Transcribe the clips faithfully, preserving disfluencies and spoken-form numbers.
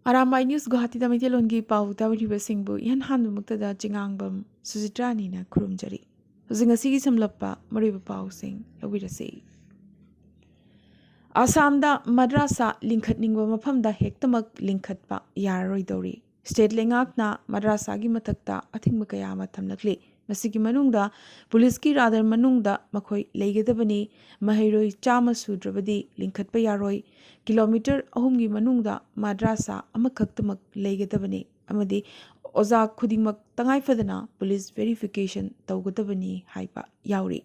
Arambai news ꯒꯨꯋꯥꯍꯥꯇꯤꯗ ꯃꯩꯇꯩꯂꯣꯟꯒꯤ ꯄꯥꯎ ꯇꯥꯕꯤꯔꯤꯕꯁꯤꯡꯕꯨ ꯏꯍꯥꯟ ꯍꯥꯟꯕꯃꯛꯇꯗ ꯆꯤꯉꯥꯡꯕꯝ ꯁꯨꯖꯤꯇ꯭ꯔꯥꯅꯤꯅ ꯈꯨꯔꯨꯝꯖꯔꯤ꯫ ꯍꯧꯖꯤꯛ ꯉꯁꯤꯒꯤ ꯁꯝꯂꯞꯄ ꯃꯔꯨꯑꯣꯏꯕ ꯄꯥꯎꯁꯤꯡ ꯂꯧꯕꯤꯔꯁꯤ꯫ ꯑꯁꯥꯝꯗ ꯃꯗ꯭ꯔꯥꯁꯥ ꯂꯤꯡꯈꯠꯅꯤꯡꯕ ꯃꯐꯝꯗ ꯍꯦꯛꯇꯃꯛ ꯂꯤꯡꯈꯠꯄ ꯌꯥꯔꯔꯣꯏꯗꯧꯔꯤ꯫ ꯁ꯭ꯇꯦꯠ ꯂꯩꯉꯥꯛꯅ ꯃꯗ꯭ꯔꯥꯁꯥꯒꯤ ꯃꯊꯛꯇ ꯑꯊꯤꯡꯕ ꯀꯌꯥ ꯑꯃ ꯊꯝꯂꯛꯂꯤ꯫ ꯃꯁꯤꯒꯤ ꯃꯅꯨꯡꯗ ꯄꯨꯂꯤꯁꯀꯤ ꯔꯥꯗꯥꯔ ꯃꯅꯨꯡꯗ ꯃꯈꯣꯏ ꯂꯩꯒꯗꯕꯅꯤ꯫ ꯃꯍꯩꯔꯣꯏ ꯆꯥꯝꯃ ꯁꯨꯗ꯭ꯔꯕꯗꯤ ꯂꯤꯡꯈꯠꯄ ꯌꯥꯔꯣꯏ꯫ ꯀꯤꯂꯣꯃꯤꯇꯔ ꯑꯍꯨꯝꯒꯤ ꯃꯅꯨꯡꯗ ꯃꯗ꯭ꯔꯥꯁꯥ ꯑꯃꯈꯛꯇꯃꯛ ꯂꯩꯒꯗꯕꯅꯤ ꯑꯃꯗꯤ ꯑꯣꯖꯥ ꯈꯨꯗꯤꯡꯃꯛ ꯇꯉꯥꯏ ꯐꯗꯅ ꯄꯨꯂꯤꯁ ꯚꯦꯔꯤꯐꯤꯀꯦꯁꯟ ꯇꯧꯒꯗꯕꯅꯤ ꯍꯥꯏꯕ ꯌꯥꯎꯔꯤ꯫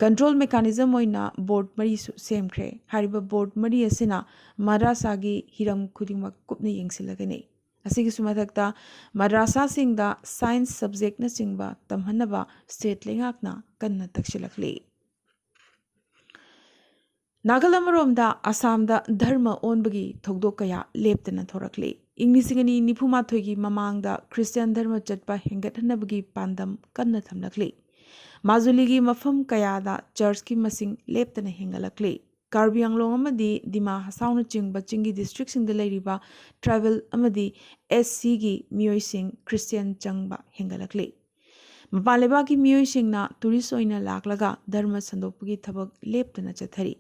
ꯀꯟꯇ꯭ꯔꯣꯜ ꯃꯦꯀꯥꯅꯤꯖꯝ ꯑꯣꯏꯅ ꯕꯣꯔꯗ ꯃꯔꯤꯁꯨ ꯁꯦꯝꯈ꯭ꯔꯦ꯫ ꯍꯥꯏꯔꯤꯕ ꯕꯣꯔꯗ ꯃꯔꯤ ꯑꯁꯤꯅ ꯃꯗ꯭ꯔꯥꯁꯥꯒꯤ ꯍꯤꯔꯝ ꯈꯨꯗꯤꯡꯃꯛ ꯀꯨꯞꯅ ꯌꯦꯡꯁꯤꯜꯂꯒꯅꯤ꯫ ꯑꯁꯤꯒꯤꯁꯨ ꯃꯊꯛꯇ ꯃꯗ꯭ꯔꯥꯁꯥꯁꯤꯡꯗ ꯁꯥꯏꯟꯁ ꯁꯕꯖꯦꯛꯅꯆꯤꯡꯕ ꯇꯝꯍꯟꯅꯕ ꯁ꯭ꯇꯦꯠ ꯂꯩꯉꯥꯛꯅ ꯀꯟꯅ ꯇꯛꯁꯤꯜꯂꯛꯂꯤ꯫ ꯅꯥꯀꯜ ꯑꯃꯔꯣꯝꯗ ꯑꯁꯥꯝꯗ ꯙꯔꯃ ꯑꯣꯟꯕꯒꯤ ꯊꯧꯗꯣꯛ ꯀꯌꯥ ꯂꯦꯞꯇꯅ ꯊꯣꯔꯛꯂꯤ꯫ ꯏꯪ ꯂꯤꯁꯤꯡ ꯑꯅꯤ ꯅꯤꯐꯨ ꯃꯥꯊꯣꯏꯒꯤ ꯃꯃꯥꯡꯗ ꯈ꯭ꯔꯤꯁꯇꯤꯌꯥꯟ ꯙꯔꯃ ꯆꯠꯄ ꯍꯦꯟꯒꯠꯍꯟꯅꯕꯒꯤ ꯄꯥꯟꯗꯝ ꯀꯟꯅ ꯊꯝꯂꯛꯂꯤ꯫ ꯃꯥꯖꯨꯂꯤꯒꯤ ꯃꯐꯝ ꯀꯌꯥꯗ ꯆꯔꯆꯀꯤ ꯃꯁꯤꯡ ꯂꯦꯞꯇꯅ ꯍꯦꯟꯒꯠꯂꯛꯂꯤ꯫ ꯀꯥꯔꯕꯤ ꯑꯪꯂꯣꯡ ꯑꯃꯗꯤ ꯗꯤꯃꯥ ꯍꯁꯥꯎꯅꯆꯤꯡꯕ ꯆꯤꯡꯒꯤ ꯗꯤꯁꯇ꯭ꯔꯤꯛꯁꯤꯡꯗ ꯂꯩꯔꯤꯕ ꯇ꯭ꯔꯥꯏꯕꯦꯜ ꯑꯃꯗꯤ ꯑꯦꯁ ꯁꯤꯒꯤ ꯃꯤꯑꯣꯏꯁꯤꯡ ꯈ꯭ꯔꯤꯁꯇꯤꯌꯥꯟ ꯆꯪꯕ ꯍꯦꯟꯒꯠꯂꯛꯂꯤ꯫ ꯃꯄꯥꯟ ꯂꯩꯕꯥꯛꯀꯤ ꯃꯤꯑꯣꯏꯁꯤꯡꯅ ꯇꯨꯔꯤꯁ ꯑꯣꯏꯅ ꯂꯥꯛꯂꯒ ꯙꯔꯃ ꯁꯟꯗꯣꯛꯄꯒꯤ ꯊꯕꯛ ꯂꯦꯞꯇꯅ ꯆꯠꯊꯔꯤ꯫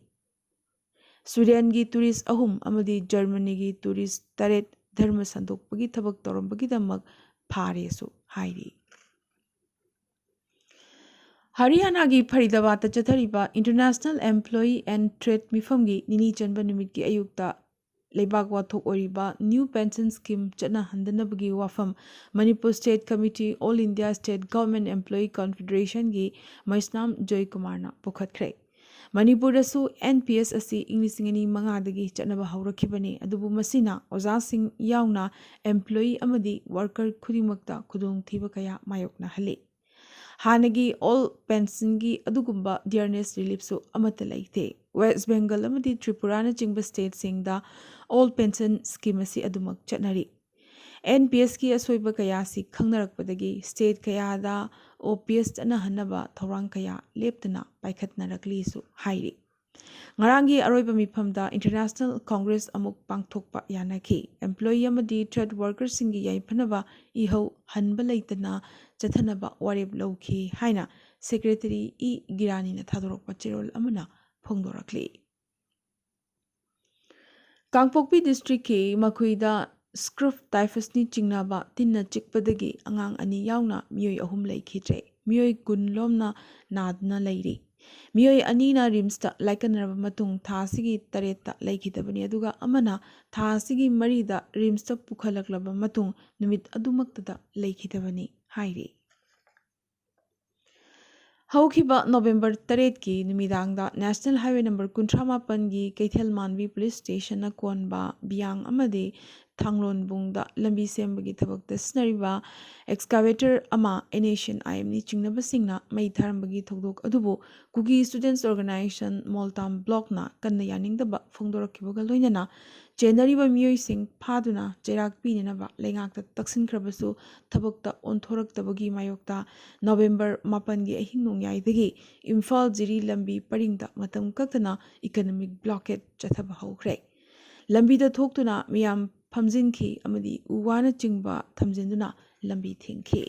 ꯁ꯭ꯋꯤꯗꯦꯟꯒꯤ ꯇꯨꯔꯤꯁ ꯑꯍꯨꯝ ꯑꯃꯗꯤ ꯖꯔꯃꯅꯤꯒꯤ ꯇꯨꯔꯤꯁ ꯇꯔꯦꯠ ꯙꯔꯃ ꯁꯟꯗꯣꯛꯄꯒꯤ ꯊꯕꯛ ꯇꯧꯔꯝꯕꯒꯤꯗꯃꯛ ꯐꯥꯔꯦꯁꯨ ꯍꯥꯏꯔꯤ꯫ ꯍꯔꯤꯌꯥꯅꯥꯒꯤ ꯐꯔꯤꯗꯥꯕꯥꯗꯇ ꯆꯠꯊꯔꯤꯕ ꯏꯟꯇꯔꯅꯦꯁꯅꯦꯜ ꯑꯦꯝꯄ꯭ꯂꯣꯌꯤ ꯑꯦꯟ ꯇ꯭ꯔꯦꯗ ꯃꯤꯐꯝꯒꯤ ꯅꯤꯅꯤ ꯆꯟꯕ ꯅꯨꯃꯤꯠꯀꯤ ꯑꯌꯨꯛꯇ ꯂꯩꯕꯥꯛ ꯋꯥꯊꯣꯛ ꯑꯣꯏꯔꯤꯕ ꯅ꯭ꯌꯨ ꯄꯦꯟꯁꯟ ꯁ꯭ꯀꯤꯝ ꯆꯠꯅꯍꯟꯗꯅꯕꯒꯤ ꯋꯥꯐꯝ Manipur state committee, all India state government employee ꯀꯟꯐꯦꯗꯔꯦꯁꯟꯒꯤ ꯃꯩꯁꯅꯥꯝ ꯖꯣꯏꯀꯨꯃꯥꯔꯅ ꯄꯨꯈꯠꯈ꯭ꯔꯦ꯫ ꯃꯅꯤꯄꯨꯔꯗꯁꯨ ꯑꯦꯟ ꯄꯤ ꯑꯦꯁ ꯑꯁꯤ ꯏꯪ ꯂꯤꯁꯤꯡ ꯑꯅꯤ ꯃꯉꯥꯗꯒꯤ ꯆꯠꯅꯕ ꯍꯧꯔꯛꯈꯤꯕꯅꯤ, ꯑꯗꯨꯕꯨ ꯃꯁꯤꯅ ꯑꯣꯖꯥꯁꯤꯡ ꯌꯥꯎꯅ ꯑꯦꯝꯄ꯭ꯂꯣꯌꯤ ꯑꯃꯗꯤ ꯋꯥꯔꯀꯔ ꯈꯨꯗꯤꯡꯃꯛꯇ ꯈꯨꯗꯣꯡꯊꯤꯕ ꯀꯌꯥ ꯃꯥꯌꯣꯛꯅꯍꯜꯂꯤ꯫ ꯍꯥꯟꯅꯒꯤ ꯑꯣꯜ ꯄꯦꯟꯁꯟꯒꯤ ꯑꯗꯨꯒꯨꯝꯕ ꯗꯤꯌꯔꯅꯦꯁ ꯔꯤꯂꯤꯐꯁꯨ ꯑꯃꯠꯇ ꯂꯩꯇꯦ꯫ ꯋꯦꯁ ꯕꯦꯡꯒꯜ ꯑꯃꯗꯤ ꯇ꯭ꯔꯤꯄꯨꯔꯥꯅꯆꯤꯡꯕ ꯁ꯭ꯇꯦꯠꯁꯤꯡꯗ ꯑꯣꯜ ꯄꯦꯟꯁꯟ ꯁ꯭ꯀꯤꯝ ꯑꯁꯤ ꯑꯗꯨꯃꯛ ꯆꯠꯅꯔꯤ꯫ ꯑꯦꯟ ꯄꯤ ꯑꯦꯁꯀꯤ ꯑꯁꯣꯏꯕ ꯀꯌꯥꯁꯤ ꯈꯪꯅꯔꯛꯄꯗꯒꯤ ꯁ꯭ꯇꯦꯠ ꯀꯌꯥꯗ ꯑꯣ ꯄꯤ ꯑꯦꯁ ꯆꯠꯅꯍꯟꯅꯕ ꯊꯧꯔꯥꯡ ꯀꯌꯥ ꯂꯦꯞꯇꯅ ꯄꯥꯏꯈꯠꯅꯔꯛꯂꯤꯁꯨ ꯍꯥꯏꯔꯤ꯫ ꯉꯔꯥꯡꯒꯤ ꯑꯔꯣꯏꯕ ꯃꯤꯐꯝꯗ International Congress ꯑꯃꯨꯛ ꯄꯥꯡꯊꯣꯛꯄ ꯌꯥꯅꯈꯤ꯫ Employee ꯑꯃꯗꯤ trade workerꯁꯤꯡꯒꯤ ꯌꯥꯏꯐꯅꯕ ꯏꯍꯧ ꯍꯟꯕ ꯂꯩꯇꯅ ꯆꯠꯊꯅꯕ ꯋꯥꯔꯦꯞ ꯂꯧꯈꯤ ꯍꯥꯏꯅ Secretary ꯏ ꯒꯤꯔꯥꯅꯤꯅ ꯊꯥꯗꯣꯔꯛꯄ ꯆꯦꯔꯣꯜ ꯑꯃꯅ ꯐꯣꯡꯗꯣꯔꯛꯂꯤ꯫ ꯀꯥꯡꯄꯣꯛꯄꯤ districtꯀꯤ ꯃꯈꯨꯏꯗ scrub typhusꯅꯤ ꯆꯤꯡꯅꯕ ꯇꯤꯟꯅ ꯆꯤꯛꯄꯗꯒꯤ ꯑꯉꯥꯡ ꯑꯅꯤ ꯌꯥꯎꯅ ꯃꯤꯑꯣꯏ ꯑꯍꯨꯝ ꯂꯩꯈꯤꯗ꯭ꯔꯦ꯫ ꯃꯤꯑꯣꯏ ꯀꯨꯟ ꯂꯣꯝꯅ ꯅꯥꯗꯨꯅ ꯂꯩꯔꯤ꯫ ꯃꯤꯑꯣꯏ ꯑꯅꯤꯅ RIMSꯇ ꯂꯥꯏꯀꯠꯅꯔꯕ ꯃꯇꯨꯡ ꯊꯥ ꯑꯁꯤꯒꯤ ꯇꯔꯦꯠꯇ ꯂꯩꯈꯤꯗꯕꯅꯤ, ꯑꯗꯨꯒ ꯑꯃꯅ ꯊꯥ ꯑꯁꯤꯒꯤ ꯃꯔꯤꯗ RIMSꯇ ꯄꯨꯈꯠꯂꯛꯂꯕ ꯃꯇꯨꯡ ꯅꯨꯃꯤꯠ ꯑꯗꯨꯃꯛꯇꯗ ꯂꯩꯈꯤꯗꯕꯅꯤ ꯍꯥꯏꯔꯤ꯫ ꯍꯧꯈꯤꯕ November ꯇꯔꯦꯠꯀꯤ ꯅꯨꯃꯤꯗꯥꯡꯗ National Highway number ꯀꯨꯟꯊ꯭ꯔꯥ ꯃꯥꯄꯟꯒꯤ ꯀꯩꯊꯦꯜ ꯃꯥꯟꯕꯤ police stationꯅ ꯀꯣꯟꯕ ꯕꯤꯌꯥꯡ ꯑꯃꯗꯤ ꯊꯥꯡꯂꯣꯟꯕꯨꯡꯗ ꯂꯝꯕꯤ ꯁꯦꯝꯕꯒꯤ ꯊꯕꯛꯇ ꯁꯤꯖꯤꯟꯅꯔꯤꯕ excavator ꯑꯃ NSCN-IMꯅꯤ ꯆꯤꯡꯅꯕꯁꯤꯡꯅ ꯃꯩ ꯊꯥꯔꯝꯕꯒꯤ ꯊꯧꯗꯣꯛ ꯑꯗꯨꯕꯨ Kuki Students Organisation ꯃꯣꯜꯇꯥꯝ blockꯅ ꯀꯟꯅ ꯌꯥꯅꯤꯡꯗꯕ ꯐꯣꯡꯗꯣꯔꯛꯈꯤꯕꯒ ꯂꯣꯏꯅꯅ ꯆꯦꯟꯅꯔꯤꯕ ꯃꯤꯑꯣꯏꯁꯤꯡ ꯐꯥꯗꯨꯅ ꯆꯩꯔꯥꯛ ꯄꯤꯅꯅꯕ ꯂꯩꯉꯥꯛꯇ ꯇꯛꯁꯤꯟꯈ꯭ꯔꯕꯁꯨ ꯊꯕꯛꯇ ꯑꯣꯟꯊꯣꯔꯛꯇꯕꯒꯤ ꯃꯥꯌꯣꯛꯇ November ꯃꯥꯄꯟꯒꯤ ꯑꯍꯤꯡ ꯅꯣꯡꯌꯥꯏꯗꯒꯤ ꯏꯝꯐꯥꯜ ꯖꯤꯔꯤ ꯂꯝꯕꯤ ꯄꯔꯤꯡꯗ ꯃꯇꯝ ꯀꯛꯇꯅ economic blockade ꯆꯠꯊꯕ ꯍꯧꯈ꯭ꯔꯦ꯫ ꯂꯝꯕꯤꯗ ꯊꯣꯛꯇꯨꯅ ꯃꯤꯌꯥꯝ ꯐꯝꯖꯤꯟꯈꯤ ꯑꯃꯗꯤ ꯎ ꯋꯥꯅꯆꯤꯡꯕ ꯊꯝꯖꯤꯟꯗꯨꯅ ꯂꯝꯕꯤ ꯊꯤꯡꯈꯤ꯫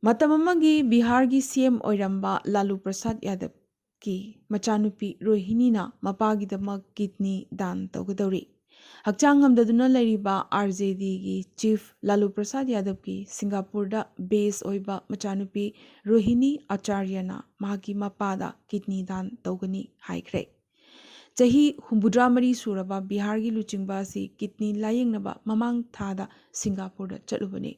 ꯃꯇꯝ ꯑꯃꯒꯤ ꯕꯤꯍꯥꯔꯒꯤ CM ꯑꯣꯏꯔꯝꯕ ꯂꯥꯂꯨ ꯄ꯭ꯔꯁꯥꯗ ꯌꯥꯗꯕꯀꯤ ꯃꯆꯥꯅꯨꯄꯤ ꯔꯣꯍꯤꯅꯤꯅ ꯃꯄꯥꯒꯤꯗꯃꯛ kidney ꯗꯥꯟ ꯇꯧꯒꯗꯧꯔꯤ꯫ ꯍꯛꯆꯥꯡ ꯉꯝꯗꯗꯨꯅ ꯂꯩꯔꯤꯕ RJDꯒꯤ chief ꯂꯥꯂꯨ ꯄ꯭ꯔꯁꯥꯗ ꯌꯥꯗꯕꯀꯤ ꯁꯤꯡꯒꯥꯄꯨꯔꯗ base ꯑꯣꯏꯕ ꯃꯆꯥꯅꯨꯄꯤ ꯔꯣꯍꯤꯅꯤ ꯑꯆꯥꯔꯌꯅ ꯃꯍꯥꯛꯀꯤ ꯃꯄꯥꯗ kidney ꯗꯥꯟ ꯇꯧꯒꯅꯤ ꯍꯥꯏꯈ꯭ꯔꯦ꯫ ꯆꯍꯤ ꯍꯨꯝꯐꯨꯇꯔꯥ ꯃꯔꯤ ꯁꯨꯔꯕ ꯕꯤꯍꯥꯔꯒꯤ ꯂꯨꯆꯤꯡꯕ ꯑꯁꯤ kidney ꯂꯥꯌꯦꯡꯅꯕ ꯃꯃꯥꯡ ꯊꯥꯗ ꯁꯤꯡꯒꯥꯄꯨꯔꯗ ꯆꯠꯂꯨꯕꯅꯤ꯫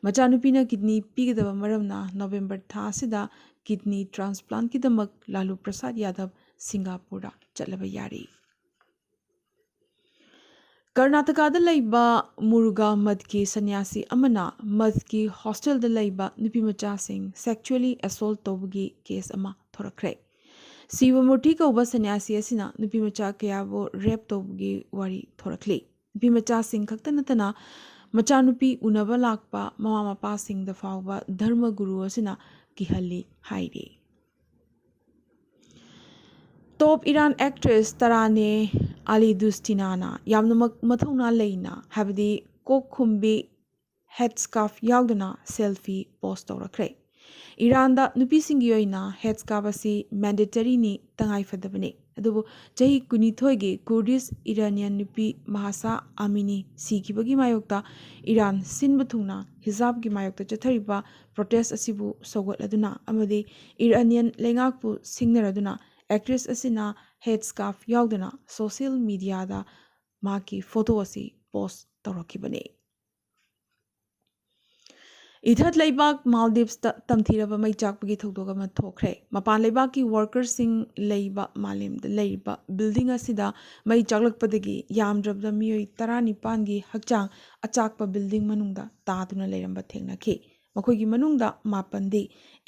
ꯃꯆꯥꯅꯨꯄꯤꯅ kidney ꯄꯤꯒꯗꯕ ꯃꯔꯝꯅ November ꯊꯥ ꯑꯁꯤꯗ kidney transplantꯀꯤꯗꯃꯛ ꯂꯥꯂꯨ ꯄ꯭ꯔꯁꯥꯗ ꯌꯥꯗꯕ ꯁꯤꯡꯒꯥꯄꯨꯔꯗ ꯆꯠꯂꯕ ꯌꯥꯔꯤ꯫ ꯀꯔꯅꯥꯇꯀꯥꯗ ꯂꯩꯕ ꯃꯨꯔꯨꯒꯥ ꯃꯊꯀꯤ ꯁꯟꯌꯥꯁꯤ ꯑꯃꯅ ꯃꯊꯀꯤ hostelꯗ ꯂꯩꯕ ꯅꯨꯄꯤꯃꯆꯥꯁꯤꯡ sexually assault ꯇꯧꯕꯒꯤ case ꯑꯃ ꯊꯣꯔꯛꯈ꯭ꯔꯦ꯫ ꯁꯤꯕꯃꯨꯔꯇꯤ ꯀꯧꯕ ꯁꯟꯌꯥꯁꯤ ꯑꯁꯤꯅ ꯅꯨꯄꯤꯃꯆꯥ ꯀꯌꯥꯕꯨ rape ꯇꯧꯕꯒꯤ ꯋꯥꯔꯤ ꯊꯣꯔꯛꯂꯤ꯫ ꯅꯨꯄꯤꯃꯆꯥꯁꯤꯡ ꯈꯛꯇ ꯅꯠꯇꯅ ꯃꯆꯥꯅꯨꯄꯤ ꯎꯅꯕ ꯂꯥꯛꯄ ꯃꯃꯥ ꯃꯄꯥꯁꯤꯡꯗ ꯐꯥꯎꯕ ꯙꯔꯃ ꯒꯨꯔꯨ ꯑꯁꯤꯅ ꯀꯤꯍꯜꯂꯤ ꯍꯥꯏꯔꯤ꯫ Top Iran actress Taraneh Alidustinana ꯌꯥꯝꯅꯃꯛ ꯃꯊꯧꯅꯥ ꯂꯩꯅ, ꯍꯥꯏꯕꯗꯤ ꯀꯣꯛ ꯈꯨꯝꯕꯤ headscarf ꯌꯥꯎꯗꯅ selfie post ꯇꯧꯔꯛꯈ꯭ꯔꯦ꯫ ꯏꯔꯥꯟꯗ ꯅꯨꯄꯤꯁꯤꯡꯒꯤ ꯑꯣꯏꯅ headscarf ꯑꯁꯤ mandatoryꯅꯤ, ꯇꯉꯥꯏ ꯐꯗꯕꯅꯤ꯫ ꯑꯗꯨꯕꯨ ꯆꯍꯤ ꯀꯨꯟꯅꯤꯊꯣꯏꯒꯤ Kurdish Iranian ꯅꯨꯄꯤ Mahsa Amini ꯁꯤꯈꯤꯕꯒꯤ ꯃꯥꯌꯣꯛꯇ ꯏꯔꯥꯟ ꯁꯤꯟꯕ ꯊꯨꯡꯅ hijabꯀꯤ ꯃꯥꯌꯣꯛꯇ ꯆꯠꯊꯔꯤꯕ protest ꯑꯁꯤꯕꯨ ꯁꯧꯒꯠꯂꯗꯨꯅ ꯑꯃꯗꯤ Iranian ꯂꯩꯉꯥꯛꯄꯨ ꯁꯤꯡꯅꯔꯗꯨꯅ actress ꯑꯁꯤꯅ headscarf ꯌꯥꯎꯗꯅ social mediaꯗ ꯃꯍꯥꯛꯀꯤ photo ꯑꯁꯤ post ꯇꯧꯔꯛꯈꯤꯕꯅꯤ꯫ ꯏꯊꯠ ꯂꯩꯕꯥꯛ Maldivesꯇ ꯇꯝꯊꯤꯔꯕ ꯃꯩ ꯆꯥꯛꯄꯒꯤ ꯊꯧꯗꯣꯛ ꯑꯃ ꯊꯣꯛꯈ꯭ꯔꯦ꯫ ꯃꯄꯥꯟ ꯂꯩꯕꯥꯛꯀꯤ workerꯁꯤꯡ ꯂꯩꯕ ꯃꯥꯂꯦꯝꯗ ꯂꯩꯔꯤꯕ building ꯑꯁꯤꯗ ꯃꯩ ꯆꯥꯛꯂꯛꯄꯗꯒꯤ ꯌꯥꯝꯗ꯭ꯔꯕꯗ ꯃꯤꯑꯣꯏ ꯇꯔꯥꯅꯤꯄꯥꯟꯒꯤ ꯍꯛꯆꯥꯡ ꯑꯆꯥꯛꯄ building ꯃꯅꯨꯡꯗ ꯇꯥꯗꯨꯅ ꯂꯩꯔꯝꯕ ꯊꯦꯡꯅꯈꯤ꯫ ꯃꯈꯣꯏꯒꯤ ꯃꯅꯨꯡꯗ ꯃꯥꯄꯟꯗꯤ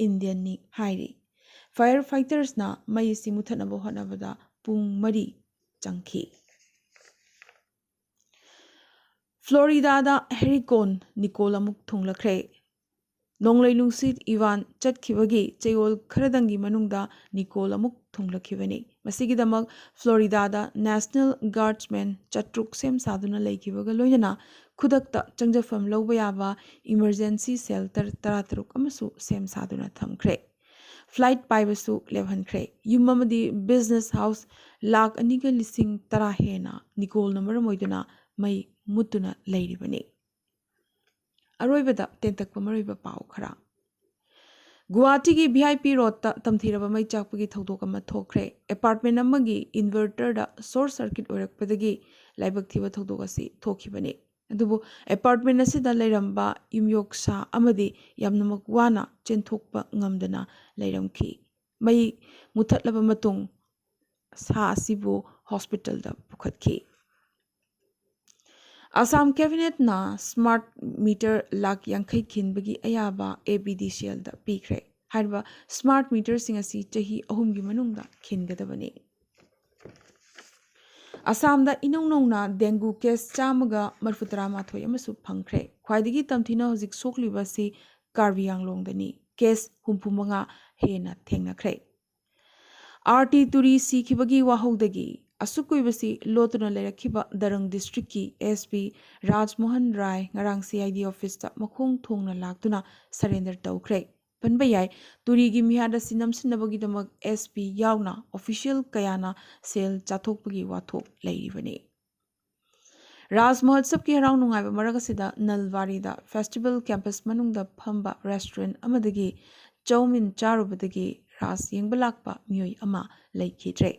Indianꯅꯤ ꯍꯥꯏꯔꯤ꯫ Fire fightersꯅ ꯃꯩ ꯑꯁꯤ ꯃꯨꯊꯠꯅꯕ ꯍꯣꯠꯅꯕꯗ ꯄꯨꯡ ꯃꯔꯤ ꯆꯪꯈꯤ꯫ Floridaꯗ hurricane Nicole ꯑꯃꯨꯛ ꯊꯨꯡꯂꯈ꯭ꯔꯦ꯫ ꯅꯣꯡꯂꯩ ꯅꯨꯡꯁꯤꯠ Ivan ꯆꯠꯈꯤꯕꯒꯤ ꯆꯌꯣꯜ ꯈꯔꯗꯪꯒꯤ ꯃꯅꯨꯡꯗ Nicole ꯑꯃꯨꯛ ꯊꯨꯡꯂꯛꯈꯤꯕꯅꯤ꯫ ꯃꯁꯤꯒꯤꯗꯃꯛ Floridaꯗ National Guardsmen ꯆꯥꯇ꯭ꯔꯨꯛ ꯁꯦꯝ ꯁꯥꯗꯨꯅ ꯂꯩꯈꯤꯕꯒ ꯂꯣꯏꯅꯅ ꯈꯨꯗꯛꯇ ꯆꯪꯖꯐꯝ ꯂꯧꯕ ꯌꯥꯕ emergency shelter ꯇꯔꯥꯇꯔꯨꯛ ꯑꯃꯁꯨ ꯁꯦꯝ ꯁꯥꯗꯨꯅ ꯊꯝꯈ꯭ꯔꯦ꯫ Flight ꯄꯥꯏꯕꯁꯨ ꯂꯦꯞꯍꯟꯈ꯭ꯔꯦ꯫ ꯌꯨꯝ ꯑꯃꯗꯤ business house ꯂꯥꯈ ꯑꯅꯤꯒ ꯂꯤꯁꯤꯡ ꯇꯔꯥ ꯍꯦꯟꯅ Nicoleꯅ ꯃꯔꯝ ꯑꯣꯏꯗꯨꯅ ꯃꯩ ꯃꯨꯠꯇꯨꯅ ꯂꯩꯔꯤꯕꯅꯤ꯫ ꯑꯔꯣꯏꯕꯗ ꯇꯦꯟꯇꯛꯄ ꯃꯔꯨꯑꯣꯏꯕ ꯄꯥꯎ ꯈꯔ꯫ ꯒꯨꯋꯥꯍꯥꯇꯤꯒꯤ V I P Roadꯇ ꯇꯝꯊꯤꯔꯕ ꯃꯩ ꯆꯥꯛꯄꯒꯤ ꯊꯧꯗꯣꯛ ꯑꯃ ꯊꯣꯛꯈ꯭ꯔꯦ꯫ Apartment ꯑꯃꯒꯤ inverterꯗ short circuit ꯑꯣꯏꯔꯛꯄꯗꯒꯤ ꯂꯥꯏꯕꯛ ꯊꯤꯕ ꯊꯧꯗꯣꯛ ꯑꯁꯤ ꯊꯣꯛꯈꯤꯕꯅꯤ꯫ ꯑꯗꯨꯕꯨ apartment ꯑꯁꯤꯗ ꯂꯩꯔꯝꯕ ꯌꯨꯝꯌꯣꯛꯁꯥ ꯑꯃꯗꯤ ꯌꯥꯝꯅꯃꯛ ꯋꯥꯅ ꯆꯦꯟꯊꯣꯛꯄ ꯉꯝꯗꯅ ꯂꯩꯔꯝꯈꯤ꯫ ꯃꯩ ꯃꯨꯊꯠꯂꯕ ꯃꯇꯨꯡ ꯁꯥ ꯑꯁꯤꯕꯨ hospitalꯗ ꯄꯨꯈꯠꯈꯤ꯫ ꯑꯁꯥꯝ Cabinetꯅ smart meter ꯂꯥꯈ ꯌꯥꯡꯈꯩ ꯈꯤꯟꯕꯒꯤ ꯑꯌꯥꯕ APDCLꯗ ꯄꯤꯈ꯭ꯔꯦ꯫ ꯍꯥꯏꯔꯤꯕ smart meterꯁꯤꯡ ꯑꯁꯤ ꯆꯍꯤ ꯑꯍꯨꯝꯒꯤ ꯃꯅꯨꯡꯗ ꯈꯤꯟꯒꯗꯕꯅꯤ꯫ ꯑꯁꯥꯝꯗ ꯏꯅꯧ ꯅꯧꯅ dengue case ꯆꯥꯝꯃꯒ ꯃꯔꯤꯐꯨ ꯇꯔꯥ ꯃꯥꯊꯣꯏ ꯑꯃꯁꯨ ꯐꯪꯈ꯭ꯔꯦ꯫ ꯈ꯭ꯋꯥꯏꯗꯒꯤ ꯇꯝꯊꯤꯅ ꯍꯧꯖꯤꯛ ꯁꯣꯛꯂꯤꯕ ꯑꯁꯤ ꯀꯥꯔꯕꯤ ꯑꯪꯂꯣꯡꯗꯅꯤ꯫ Case ꯍꯨꯝꯐꯨ ꯃꯉꯥ ꯍꯦꯟꯅ ꯊꯦꯡꯅꯈ꯭ꯔꯦ꯫ ꯑꯥꯔ ꯇꯤ ꯇꯨꯔꯤ ꯁꯤꯈꯤꯕꯒꯤ ꯋꯥꯍꯧꯗꯒꯤ ꯑꯁꯨꯛ ꯀꯨꯏꯕꯁꯤ ꯂꯣꯠꯇꯨꯅ ꯂꯩꯔꯛꯈꯤꯕ ꯗꯔꯪ ꯗꯤꯁꯇ꯭ꯔꯤꯛꯀꯤ ꯑꯦꯁ ꯄꯤ ꯔꯥꯖꯃꯣꯍꯟ ꯔꯥꯏ ꯉꯔꯥꯡ ꯁꯤ ꯑꯥꯏ ꯗꯤ ꯑꯣꯐꯤꯁꯇ ꯃꯈꯣꯡ ꯊꯣꯡꯅ ꯂꯥꯛꯇꯨꯅ ꯁꯔꯦꯟꯗꯔ ꯇꯧꯈ꯭ꯔꯦ꯫ ꯄꯟꯕ ꯌꯥꯏ, ꯇꯨꯔꯤꯒꯤ ꯃꯤꯍꯥꯠ ꯑꯁꯤ ꯅꯝꯁꯤꯟꯅꯕꯒꯤꯗꯃꯛ ꯑꯦꯁ ꯄꯤ ꯌꯥꯎꯅ ꯑꯣꯐꯤꯁꯤꯌꯦꯜ ꯀꯌꯥꯅ ꯁꯦꯜ ꯆꯥꯊꯣꯛꯄꯒꯤ ꯋꯥꯊꯣꯛ ꯂꯩꯔꯤꯕꯅꯤ꯫ ꯔꯥꯖ ꯃꯍꯣꯠꯁꯕꯀꯤ ꯍꯔꯥꯎ ꯅꯨꯡꯉꯥꯏꯕ ꯃꯔꯛ ꯑꯁꯤꯗ ꯅꯜꯕꯥꯔꯤꯗ ꯐꯦꯁꯇꯤꯚꯦꯜ ꯀꯦꯝꯄꯁ ꯃꯅꯨꯡꯗ ꯐꯝꯕ ꯔꯦꯁꯇꯨꯔꯦꯟꯠ ꯑꯃꯗꯒꯤ ꯆꯧꯃꯤꯟ ꯆꯥꯔꯨꯕꯗꯒꯤ ꯔꯥꯖ ꯌꯦꯡꯕ ꯂꯥꯛꯄ ꯃꯤꯑꯣꯏ ꯑꯃ ꯂꯩꯈꯤꯗ꯭ꯔꯦ꯫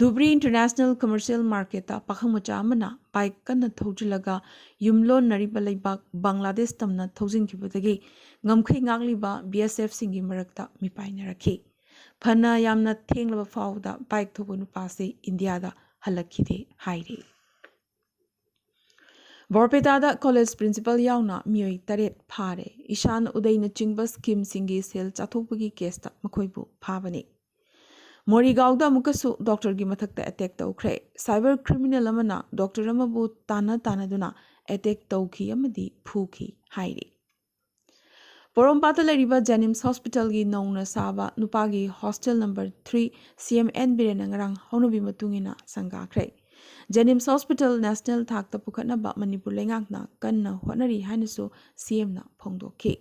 ꯙꯨꯕ꯭ꯔꯤ ꯏꯟꯇꯔꯅꯦꯁꯅꯦꯜ ꯀꯃꯔꯁꯤꯌꯦꯜ ꯃꯥꯔꯀꯦꯠꯇ ꯄꯥꯈꯪ ꯃꯆꯥ ꯑꯃꯅ ꯕꯥꯏꯛ ꯀꯟꯅ ꯊꯧꯖꯤꯜꯂꯒ ꯌꯨꯝꯂꯣꯟꯅꯔꯤꯕ ꯂꯩꯕꯥꯛ ꯕꯪꯒ꯭ꯂꯥꯗꯦꯁ ꯇꯝꯅ ꯊꯧꯖꯤꯟꯈꯤꯕꯗꯒꯤ ꯉꯝꯈꯩ ꯉꯥꯛꯂꯤꯕ ꯕꯤ ꯑꯦꯁ ꯑꯦꯐꯁꯤꯡꯒꯤ ꯃꯔꯛꯇ ꯃꯤꯄꯥꯏꯅꯔꯛꯈꯤ꯫ ꯐꯅ ꯌꯥꯝꯅ ꯊꯦꯡꯂꯕ ꯐꯥꯎꯕꯗ ꯕꯥꯏꯛ ꯊꯧꯕ ꯅꯨꯄꯥꯁꯤ ꯏꯟꯗꯤꯌꯥꯗ ꯍꯜꯂꯛꯈꯤꯗꯦ ꯍꯥꯏꯔꯤ꯫ ꯕꯣꯔꯄꯦꯇꯥꯗ ꯀꯣꯂꯦꯖ ꯄ꯭ꯔꯤꯟꯁꯤꯄꯥꯜ ꯌꯥꯎꯅ ꯃꯤꯑꯣꯏ ꯇꯔꯦꯠ ꯐꯥꯔꯦ꯫ ꯏꯁꯥꯟ ꯎꯗꯩꯅꯆꯤꯡꯕ ꯁ꯭ꯀꯤꯝꯁꯤꯡꯒꯤ ꯁꯦꯜ ꯆꯥꯊꯣꯛꯄꯒꯤ ꯀꯦꯁꯇ ꯃꯈꯣꯏꯕꯨ ꯐꯥꯕꯅꯤ꯫ ꯃꯣꯔꯤꯒꯥꯎꯗ ꯑꯃꯨꯛꯀꯁꯨ ꯗꯣꯛꯇꯔꯒꯤ ꯃꯊꯛꯇ ꯑꯦꯇꯦꯛ ꯇꯧꯈ꯭ꯔꯦ꯫ ꯁꯥꯏꯕꯔ ꯀ꯭ꯔꯤꯃꯤꯅꯦꯜ ꯑꯃꯅ ꯗꯣꯛꯇꯔ ꯑꯃꯕꯨ ꯇꯥꯟꯅ ꯇꯥꯟꯅꯗꯨꯅ ꯑꯦꯇꯦꯛ ꯇꯧꯈꯤ ꯑꯃꯗꯤ ꯐꯨꯈꯤ ꯍꯥꯏꯔꯤ꯫ ꯄꯣꯔꯣꯝꯄꯥꯠꯇ ꯂꯩꯔꯤꯕ ꯖꯦꯅꯤꯝꯁ ꯍꯣꯁꯄꯤꯇꯥꯜꯒꯤ ꯅꯧꯅ ꯁꯥꯕ ꯅꯨꯄꯥꯒꯤ ꯍꯣꯁꯇꯦꯜ ꯅꯝꯕꯔ ꯊ꯭ꯔꯤ ꯁꯤ ꯑꯦꯝ ꯑꯦꯟ ꯕꯤꯔꯦꯟꯅ ꯉꯔꯥꯡ ꯍꯧꯅꯕꯤ ꯃꯇꯨꯡ ꯏꯟꯅ ꯁꯪꯒꯥꯈ꯭ꯔꯦ꯫ ꯖꯦꯅꯤꯝꯁ ꯍꯣꯁꯄꯤꯇꯥꯜ ꯅꯦꯁꯅꯦꯜ ꯊꯥꯛꯇ ꯄꯨꯈꯠꯅꯕ ꯃꯅꯤꯄꯨꯔ ꯂꯩꯉꯥꯛꯅ ꯀꯟꯅ ꯍꯣꯠꯅꯔꯤ ꯍꯥꯏꯅꯁꯨ ꯁꯤ ꯑꯦꯝꯅ ꯐꯣꯡꯗꯣꯛꯈꯤ꯫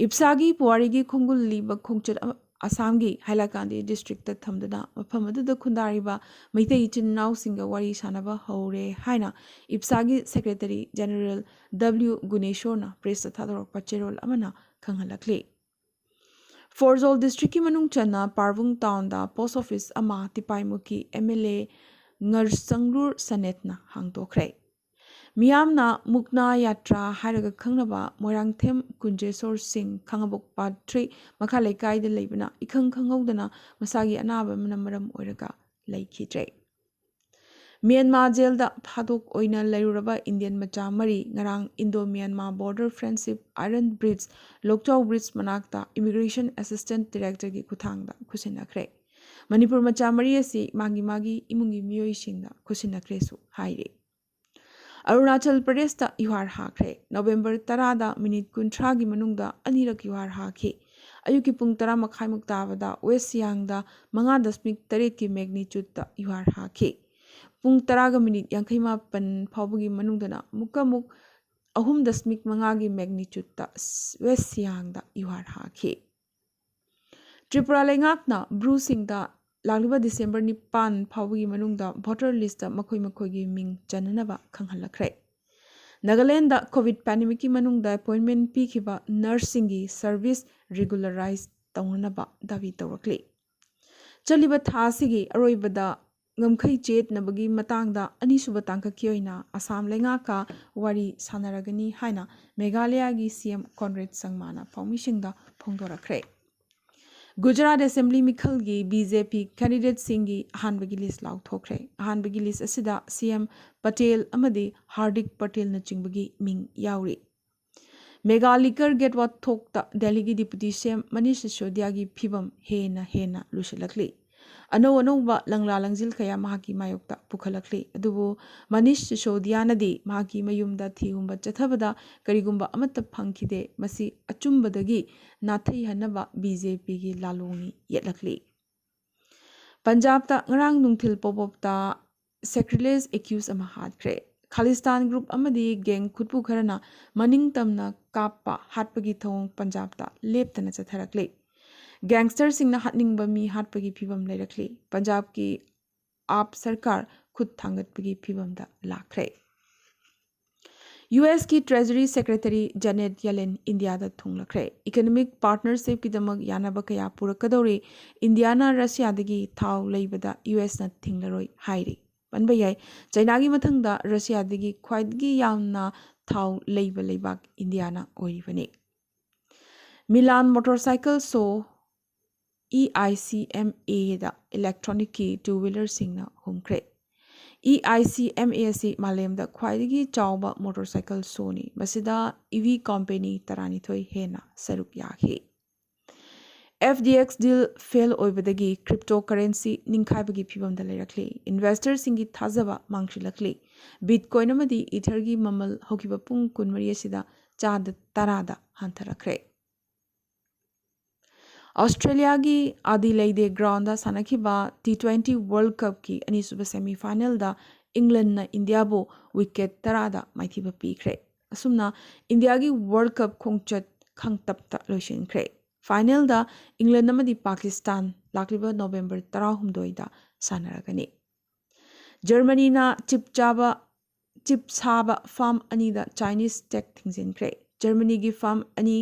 ꯏꯞꯁꯥꯒꯤ ꯄꯨꯋꯥꯔꯤꯒꯤ ꯈꯣꯡꯒꯨꯜ ꯂꯤꯕ ꯈꯣꯡꯆꯠ ꯑꯃ ꯑꯁꯥꯝꯒꯤ ꯍꯥꯏꯂꯥꯀꯥꯟꯗꯤ ꯗꯤꯁꯇ꯭ꯔꯤꯛꯇ ꯊꯝꯗꯨꯅ ꯃꯐꯝ ꯑꯗꯨꯗ ꯈꯨꯟꯗꯥꯔꯤꯕ ꯃꯩꯇꯩ ꯏꯆꯤꯟ ꯏꯅꯥꯎꯁꯤꯡꯒ ꯋꯥꯔꯤ ꯁꯥꯅꯕ ꯍꯧꯔꯦ ꯍꯥꯏꯅ ꯏꯞꯁꯥꯒꯤ ꯁꯦꯀ꯭ꯔꯦꯇꯔꯤ ꯖꯦꯅꯔꯦꯜ ꯗꯕ꯭ꯂꯤꯎ ꯒꯨꯅꯦꯁꯣꯔꯅ ꯄ꯭ꯔꯦꯁꯇ ꯊꯥꯗꯣꯔꯛꯄ ꯆꯦꯔꯣꯜ ꯑꯃꯅ ꯈꯪꯍꯜꯂꯛꯂꯤ꯫ ꯐꯣꯔꯖꯣꯜ ꯗꯤꯁꯇ꯭ꯔꯤꯛꯀꯤ ꯃꯅꯨꯡ ꯆꯟꯅ ꯄꯥꯔꯕꯨꯡ ꯇꯥꯎꯟꯗ ꯄꯣꯁ ꯑꯣꯐꯤꯁ ꯑꯃ ꯇꯤꯄꯥꯏꯃꯨꯈꯤ ꯑꯦꯝ ꯑꯦꯜ ꯑꯦ ꯉꯔꯁꯪꯂꯨꯔ ꯁꯅꯦꯠꯅ ꯍꯥꯡꯗꯣꯛꯈ꯭ꯔꯦ꯫ ꯃꯤꯌꯥꯝꯅ ꯃꯨꯛꯅꯥ ꯌꯥꯇ꯭ꯔꯥ ꯍꯥꯏꯔꯒ ꯈꯪꯅꯕ ꯃꯣꯏꯔꯥꯡꯊꯦꯝ ꯀꯨꯟꯖꯦꯁꯣꯔ ꯁꯤꯡ ꯈꯥꯉꯕꯣꯛ ꯄꯥꯠ ꯊ꯭ꯔꯤ ꯃꯈꯥ ꯂꯩꯀꯥꯏꯗ ꯂꯩꯕꯅ ꯏꯈꯪ ꯈꯪꯍꯧꯗꯅ ꯃꯁꯥꯒꯤ ꯑꯅꯥꯕ ꯑꯃꯅ ꯃꯔꯝ ꯑꯣꯏꯔꯒ ꯂꯩꯈꯤꯗ꯭ꯔꯦ꯫ ꯃ꯭ꯌꯥꯟꯃꯥꯔ ꯖꯦꯜꯗ ꯐꯥꯗꯣꯛ ꯑꯣꯏꯅ ꯂꯩꯔꯨꯔꯕ ꯏꯟꯗꯤꯌꯟ ꯃꯆꯥ ꯃꯔꯤ ꯉꯔꯥꯡ Indo Myanmar border friendship iron bridge, Lokchao bridge ꯃꯅꯥꯛꯇ ꯏꯃꯤꯒ꯭ꯔꯦꯁꯟ ꯑꯦꯁꯤꯁꯇꯦꯟꯠ ꯗꯤꯔꯦꯛꯇꯔꯒꯤ ꯈꯨꯠꯊꯥꯡꯗ ꯈꯨꯠꯁꯤꯟꯅꯈ꯭ꯔꯦ꯫ ꯃꯅꯤꯄꯨꯔ ꯃꯆꯥ ꯃꯔꯤ ꯑꯁꯤ ꯃꯥꯒꯤ ꯃꯥꯒꯤ ꯏꯃꯨꯡꯒꯤ ꯃꯤꯑꯣꯏꯁꯤꯡꯗ ꯈꯨꯠꯁꯤꯟꯅꯈ꯭ꯔꯦꯁꯨ ꯍꯥꯏꯔꯤ꯫ ꯑꯔꯨꯅꯥꯆꯜ ꯄ꯭ꯔꯗꯦꯁꯇ ꯌꯨꯍꯥꯔ ꯍꯥꯈ꯭ꯔꯦ꯫ ꯅꯣꯕꯦꯝꯕꯔ ꯇꯔꯥꯗ ꯃꯤꯅꯤꯠ ꯀꯨꯟꯊ꯭ꯔꯥꯒꯤ ꯃꯅꯨꯡꯗ ꯑꯅꯤꯔꯛ ꯌꯨꯍꯥꯔ ꯍꯥꯈꯤ꯫ ꯑꯌꯨꯛꯀꯤ ꯄꯨꯡ ꯇꯔꯥ ꯃꯈꯥꯏꯃꯨꯛ ꯇꯥꯕꯗ ꯋꯦꯁ ꯁꯤꯌꯥꯡꯗ ꯃꯉꯥ ꯗꯁꯃꯤꯛ ꯇꯔꯦꯠꯀꯤ ꯃꯦꯒꯅꯤꯆꯨꯠꯇ ꯌꯨꯍꯥꯔ ꯍꯥꯈꯤ꯫ ꯄꯨꯡ ꯇꯔꯥꯒ ꯃꯤꯅꯤꯠ ꯌꯥꯡꯈꯩ ꯃꯥꯄꯟ ꯐꯥꯎꯕꯒꯤ ꯃꯅꯨꯡꯗꯅ ꯑꯃꯨꯛꯀ ꯑꯃꯨꯛ ꯑꯍꯨꯝ ꯗꯁꯃꯤꯛ ꯃꯉꯥꯒꯤ ꯃꯦꯒꯅꯤꯆꯨꯠꯇ ꯋꯦꯁ ꯁꯤꯌꯥꯡꯗ ꯌꯨꯍꯥꯔ ꯍꯥꯈꯤ꯫ ꯇ꯭ꯔꯤꯄꯨꯔꯥ ꯂꯩꯉꯥꯛꯅ ꯕ꯭ꯔꯨꯁꯤꯡꯗ ꯂꯥꯛꯂꯤꯕ ꯗꯤꯁꯦꯝꯕꯔ ꯅꯤꯄꯥꯟ ꯐꯥꯎꯕꯒꯤ ꯃꯅꯨꯡꯗ ꯚꯣꯇꯔ ꯂꯤꯁꯇ ꯃꯈꯣꯏ ꯃꯈꯣꯏꯒꯤ ꯃꯤꯡ ꯆꯟꯅꯅꯕ ꯈꯪꯍꯜꯂꯛꯈ꯭ꯔꯦ꯫ ꯅꯥꯒꯥꯂꯦꯟꯗ ꯀꯣꯚꯤꯗ ꯄꯦꯟꯗꯦꯃꯤꯛꯀꯤ ꯃꯅꯨꯡꯗ ꯑꯦꯄꯣꯏꯟꯃꯦꯟ ꯄꯤꯈꯤꯕ ꯅꯔꯁꯁꯤꯡꯒꯤ ꯁꯔꯚꯤꯁ ꯔꯤꯒꯨꯂꯔꯥꯏꯖ ꯇꯧꯅꯅꯕ ꯗꯥꯕꯤ ꯇꯧꯔꯛꯂꯤ꯫ ꯆꯠꯂꯤꯕ ꯊꯥ ꯑꯁꯤꯒꯤ ꯑꯔꯣꯏꯕꯗ ꯉꯝꯈꯩ ꯆꯦꯠꯅꯕꯒꯤ ꯃꯇꯥꯡꯗ ꯑꯅꯤꯁꯨꯕ ꯇꯥꯡꯀꯛꯀꯤ ꯑꯣꯏꯅ ꯑꯁꯥꯝ ꯂꯩꯉꯥꯛꯀ ꯋꯥꯔꯤ ꯁꯥꯟꯅꯔꯒꯅꯤ ꯍꯥꯏꯅ ꯃꯦꯘꯥꯂꯌꯥꯒꯤ ꯁꯤ ꯑꯦꯝ ꯀꯣꯟꯔꯦꯗ ꯁꯪꯃꯥꯅ ꯄꯥꯎꯃꯤꯁꯤꯡꯗ ꯐꯣꯡꯗꯣꯔꯛꯈ꯭ꯔꯦ꯫ ꯒꯨꯖꯔꯥꯠ ꯑꯦꯁꯦꯝꯕ꯭ꯂꯤ ꯃꯤꯈꯜꯒꯤ ꯕꯤ ꯖꯦ ꯄꯤ ꯀꯦꯟꯗꯤꯗꯦꯠꯁꯤꯡꯒꯤ ꯑꯍꯥꯟꯕꯒꯤ ꯂꯤꯁ ꯂꯥꯎꯊꯣꯛꯈ꯭ꯔꯦ꯫ ꯑꯍꯥꯟꯕꯒꯤ ꯂꯤꯁ ꯑꯁꯤꯗ ꯁꯤ ꯑꯦꯝ ꯄꯇꯦꯜ ꯑꯃꯗꯤ ꯍꯥꯔꯗꯤꯛ ꯄꯇꯦꯜꯅꯆꯤꯡꯕꯒꯤ ꯃꯤꯡ ꯌꯥꯎꯔꯤ꯫ ꯃꯦꯒꯥ ꯂꯤꯀꯔ ꯒꯦꯠ ꯋꯥꯊꯣꯛꯇ ꯗꯦꯜꯂꯤꯒꯤ ꯗꯤꯄꯨꯇꯤ ꯁꯤ ꯑꯦꯝ ꯃꯅꯤꯁ ꯁꯤꯁꯣꯗꯤꯌꯥꯒꯤ ꯐꯤꯕꯝ ꯍꯦꯟꯅ ꯍꯦꯟꯅ ꯂꯨꯁꯤꯜꯂꯛꯂꯤ꯫ ꯑꯅꯧ ꯑꯅꯧꯕ ꯂꯪꯂꯥ ꯂꯪꯖꯤꯜ ꯀꯌꯥ ꯃꯍꯥꯛꯀꯤ ꯃꯥꯌꯣꯛꯇ ꯄꯨꯈꯠꯂꯛꯂꯤ꯫ ꯑꯗꯨꯕꯨ ꯃꯅꯤꯁ ꯁꯤꯁꯣꯗꯤꯌꯥꯅꯗꯤ ꯃꯍꯥꯛꯀꯤ ꯃꯌꯨꯝꯗ ꯊꯤꯍꯨꯝꯕ ꯆꯠꯊꯕꯗ ꯀꯔꯤꯒꯨꯝꯕ ꯑꯃꯠꯇ ꯐꯪꯈꯤꯗꯦ꯫ ꯃꯁꯤ ꯑꯆꯨꯝꯕꯗꯒꯤ ꯅꯥꯊꯩꯍꯟꯅꯕ ꯕꯤ ꯖꯦ ꯄꯤꯒꯤ ꯂꯥꯂꯣꯡꯅꯤ ꯌꯦꯠꯂꯛꯂꯤ꯫ ꯄꯟꯖꯥꯕꯇ ꯉꯔꯥꯡ ꯅꯨꯡꯊꯤꯜ ꯄꯣꯞ ꯑꯞꯇ ꯁꯦꯀ꯭ꯔꯤꯂꯦꯖ ꯑꯦꯀ꯭ꯌꯨꯁ ꯑꯃ ꯍꯥꯠꯈ꯭ꯔꯦ꯫ ꯈꯥꯂꯤꯁꯇꯥꯟ ꯒ꯭ꯔꯨꯞ ꯑꯃꯗꯤ ꯒꯦꯡ ꯈꯨꯠꯄꯨ ꯈꯔꯅ ꯃꯅꯤꯡ ꯇꯝꯅ ꯀꯥꯞꯄ ꯍꯥꯠꯄꯒꯤ ꯊꯧꯑꯣꯡ ꯄꯟꯖꯥꯕꯇ ꯂꯦꯞꯇꯅ ꯆꯠꯊꯔꯛꯂꯤ꯫ ꯒꯦꯡꯁꯇꯔꯁꯤꯡꯅ ꯍꯥꯠꯅꯤꯡꯕ ꯃꯤ ꯍꯥꯠꯄꯒꯤ ꯐꯤꯕꯝ ꯂꯩꯔꯛꯂꯤ꯫ ꯄꯟꯖꯥꯕꯀꯤ ꯑꯥꯞ ꯁꯔꯀꯥꯔ ꯈꯨꯠ ꯊꯥꯡꯒꯠꯄꯒꯤ ꯐꯤꯕꯝꯗ ꯂꯥꯛꯈ꯭ꯔꯦ꯫ ꯌꯨ ꯑꯦꯁꯀꯤ ꯇ꯭ꯔꯦꯖꯔꯤ ꯁꯦꯀ꯭ꯔꯦꯇꯔꯤ ꯖꯦꯅꯦꯠ ꯌꯦꯂꯦꯟ ꯏꯟꯗꯤꯌꯥꯗ ꯊꯨꯡꯂꯛꯈ꯭ꯔꯦ꯫ ꯏꯀꯅꯣꯃꯤꯛ ꯄꯥꯔꯠꯅꯔꯁꯤꯞꯀꯤꯗꯃꯛ ꯌꯥꯅꯕ ꯀꯌꯥ ꯄꯨꯔꯛꯀꯗꯧꯔꯤ꯫ ꯏꯟꯗꯤꯌꯥꯅ ꯔꯁꯤꯌꯥꯗꯒꯤ ꯊꯥꯎ ꯂꯩꯕꯗ ꯌꯨ ꯑꯦꯁꯅ ꯊꯤꯡꯂꯔꯣꯏ ꯍꯥꯏꯔꯤ꯫ ꯄꯟꯕ ꯌꯥꯏ, ꯆꯩꯅꯥꯒꯤ ꯃꯊꯪꯗ ꯔꯁꯤꯌꯥꯗꯒꯤ ꯈ꯭ꯋꯥꯏꯗꯒꯤ ꯌꯥꯝꯅ ꯊꯥꯎ ꯂꯩꯕ ꯂꯩꯕꯥꯛ ꯏꯟꯗꯤꯌꯥꯅ ꯑꯣꯏꯔꯤꯕꯅꯤ꯫ Milan ꯃꯣꯇꯣꯔꯁꯥꯏꯀꯜ show E I C M ꯑꯦꯗ ꯏꯂꯦꯛꯇ꯭ꯔꯣꯅꯤꯛꯀꯤ two ꯋꯤꯂꯔꯁꯤꯡꯅ ꯍꯨꯝꯈ꯭ꯔꯦ꯫ E I C M A ꯑꯁꯤ ꯃꯥꯂꯦꯝꯗ ꯈ꯭ꯋꯥꯏꯗꯒꯤ ꯆꯥꯎꯕ ꯃꯣꯇꯣꯔꯁꯥꯏꯀꯜ ꯁꯣꯅꯤ꯫ ꯃꯁꯤꯗ ꯏ ꯚꯤ ꯀꯝꯄꯦꯅꯤ ꯇꯔꯥꯅꯤꯊꯣꯏ ꯍꯦꯟꯅ ꯁꯔꯨꯛ ꯌꯥꯈꯤ꯫ ꯑꯦꯐ ꯗꯤ ꯑꯦꯛꯁ ꯗꯤꯜ ꯐꯦꯜ ꯑꯣꯏꯕꯗꯒꯤ ꯀ꯭ꯔꯤꯞꯇꯣ ꯀꯔꯦꯟꯁꯤ ꯅꯤꯡꯈꯥꯏꯕꯒꯤ ꯐꯤꯕꯝꯗ ꯂꯩꯔꯛꯂꯤ꯫ ꯏꯟꯚꯦꯁꯇꯔꯁꯤꯡꯒꯤ ꯊꯥꯖꯕ ꯃꯥꯡꯁꯤꯜꯂꯛꯂꯤ꯫ ꯕꯤꯠꯀꯣꯏꯟ ꯑꯃꯗꯤ ꯏꯊꯔꯒꯤ ꯃꯃꯜ ꯍꯧꯈꯤꯕ ꯄꯨꯡ ꯀꯨꯟꯃꯔꯤ ꯑꯁꯤꯗ ꯆꯥꯗ ꯇꯔꯥꯗ ꯍꯟꯊꯔꯛꯈ꯭ꯔꯦ꯫ ꯑꯣꯁꯇ꯭ꯔꯦꯂꯤꯌꯥꯒꯤ ꯑꯗꯤꯂꯩꯗꯦ ꯒ꯭ꯔꯥꯎꯟꯗ ꯁꯥꯟꯅꯈꯤꯕ ꯇꯤ ꯇ꯭ꯋꯦꯟꯇꯤ ꯋꯥꯔꯜ ꯀꯞꯀꯤ ꯑꯅꯤꯁꯨꯕ ꯁꯦꯃꯤꯐꯥꯏꯅꯦꯜꯗ ꯏꯪꯂꯟꯅ ꯏꯟꯗꯤꯌꯥꯕꯨ ꯋꯤꯀꯦꯠ ꯇꯔꯥꯗ ꯃꯥꯏꯊꯤꯕ ꯄꯤꯈ꯭ꯔꯦ꯫ ꯑꯁꯨꯝꯅ ꯏꯟꯗꯤꯌꯥꯒꯤ ꯋꯥꯔꯜ ꯀꯞ ꯈꯣꯡꯆꯠ ꯈꯪꯇꯞꯇ ꯂꯣꯏꯁꯤꯟꯈ꯭ꯔꯦ꯫ ꯐꯥꯏꯅꯦꯜꯗ ꯏꯪꯂꯟ ꯑꯃꯗꯤ ꯄꯥꯀꯤꯁꯇꯥꯟ ꯂꯥꯛꯂꯤꯕ ꯅꯣꯕꯦꯝꯕꯔ ꯇꯔꯥꯍꯨꯝꯗꯣꯏꯗ ꯁꯥꯟꯅꯔꯒꯅꯤ꯫ ꯖꯔꯃꯅꯤꯅ ꯆꯤꯞ ꯆꯥꯕ ꯆꯤꯞ ꯁꯥꯕ ꯐꯥꯝ ꯑꯅꯤꯗ ꯆꯥꯏꯅꯤꯁ ꯇꯦꯛ ꯊꯤꯡꯖꯤꯟꯈ꯭ꯔꯦ꯫ ꯖꯔꯃꯅꯤꯒꯤ ꯐꯥꯝ ꯑꯅꯤ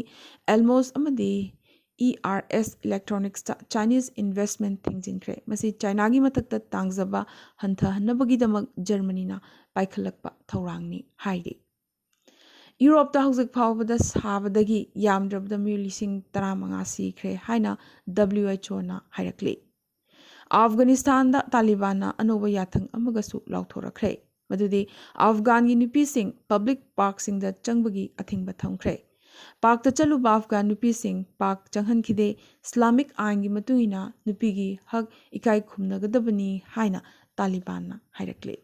ꯑꯦꯜꯃꯣꯁ ꯑꯃꯗꯤ ꯏ ꯑꯥꯔ ꯑꯦꯁ ꯏꯂꯦꯛꯇ꯭ꯔꯣꯅꯤꯛꯁꯇ ꯆꯥꯏꯅꯤꯁ ꯏꯟꯚꯦꯁ꯭ꯠꯃꯦꯟꯠ ꯊꯤꯡꯖꯤꯟꯈ꯭ꯔꯦ꯫ ꯃꯁꯤ ꯆꯥꯏꯅꯥꯒꯤ ꯃꯊꯛꯇ ꯇꯥꯡꯖꯕ ꯍꯟꯊꯍꯟꯅꯕꯒꯤꯗꯃꯛ ꯖꯔꯃꯅꯤꯅ ꯄꯥꯏꯈꯠꯂꯛꯄ ꯊꯧꯔꯥꯡꯅꯤ ꯍꯥꯏꯔꯤ꯫ ꯌꯨꯔꯣꯞꯇ ꯍꯧꯖꯤꯛ ꯐꯥꯎꯕꯗ ꯁꯥꯕꯗꯒꯤ ꯌꯥꯝꯗ꯭ꯔꯕꯗ ꯃꯤꯑꯣꯏ ꯂꯤꯁꯤꯡ ꯇꯔꯥꯃꯉꯥ ꯁꯤꯈ꯭ꯔꯦ ꯍꯥꯏꯅ ꯗꯕ꯭ꯂꯤꯌꯨ ꯑꯩꯆ ꯑꯣꯅ ꯍꯥꯏꯔꯛꯂꯤ꯫ ꯑꯐꯒꯥꯅꯤꯁꯇꯥꯟꯗ ꯇꯥꯂꯤꯕꯥꯟꯅ ꯑꯅꯧꯕ ꯌꯥꯊꯪ ꯑꯃꯒꯁꯨ ꯂꯥꯎꯊꯣꯔꯛꯈ꯭ꯔꯦ, ꯃꯗꯨꯗꯤ ꯑꯐꯒꯥꯟꯒꯤ ꯅꯨꯄꯤꯁꯤꯡ ꯄꯕ꯭ꯂꯤꯛ ꯄꯥꯔꯛꯁꯤꯡꯗ ꯆꯪꯕꯒꯤ ꯑꯊꯤꯡꯕ ꯊꯝꯈ꯭ꯔꯦ꯫ ꯄꯥꯔꯛꯇ ꯆꯠꯂꯨꯕ ꯑꯐꯒꯥꯟ ꯅꯨꯄꯤꯁꯤꯡ ꯄꯥꯔꯛ ꯆꯪꯍꯟꯈꯤꯗꯦ꯫ ꯏꯁꯂꯥꯃꯤꯛ ꯑꯥꯏꯟꯒꯤ ꯃꯇꯨꯡ ꯏꯟꯅ ꯅꯨꯄꯤꯒꯤ ꯍꯛ ꯏꯀꯥꯏ ꯈꯨꯝꯅꯒꯗꯕꯅꯤ ꯍꯥꯏꯅ ꯇꯥꯂꯤꯕꯥꯟꯅ ꯍꯥꯏꯔꯛꯂꯤ꯫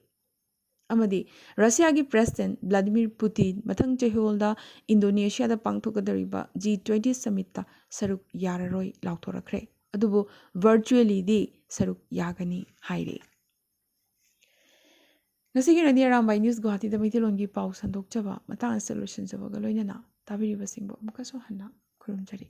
ꯑꯃꯗꯤ ꯔꯁꯤꯌꯥꯒꯤ ꯄ꯭ꯔꯦꯁꯤꯗꯦꯟꯠ ꯚ꯭ꯂꯥꯗꯤꯃꯤꯔ ꯄꯨꯇꯤꯟ ꯃꯊꯪ ꯆꯌꯣꯜꯗ ꯏꯟꯗꯣꯅꯦꯁꯤꯌꯥꯗ ꯄꯥꯡꯊꯣꯛꯀꯗꯧꯔꯤꯕ ꯖꯤ ꯇ꯭ꯋꯦꯟꯇꯤ ꯁꯃꯤꯠꯇ ꯁꯔꯨꯛ ꯌꯥꯔꯔꯣꯏ ꯂꯥꯎꯊꯣꯔꯛꯈ꯭ꯔꯦ꯫ ꯑꯗꯨꯕꯨ ꯚꯔꯆꯨꯑꯦꯂꯤꯗꯤ ꯁꯔꯨꯛ ꯌꯥꯒꯅꯤ ꯍꯥꯏꯔꯤ꯫ ꯉꯁꯤꯒꯤ ꯑꯣꯏꯅꯗꯤ ꯑꯔꯥꯝꯕꯥꯏ ꯅ꯭ꯌꯨꯁ ꯒꯨꯋꯥꯍꯥꯇꯤꯗ ꯃꯩꯇꯩꯂꯣꯟꯒꯤ ꯄꯥꯎ ꯁꯟꯗꯣꯛꯆꯕ ꯃꯇꯥꯡ ꯑꯁꯤꯗ ꯂꯣꯏꯁꯤꯟꯖꯕꯒ ꯂꯣꯏꯅꯅ ꯇꯥꯕꯤꯔꯤꯕꯁꯤꯡꯕꯨ ꯑꯃꯨꯛꯀꯁꯨ ꯍꯟꯅ ꯈꯨꯔꯨꯝꯖꯔꯤ꯫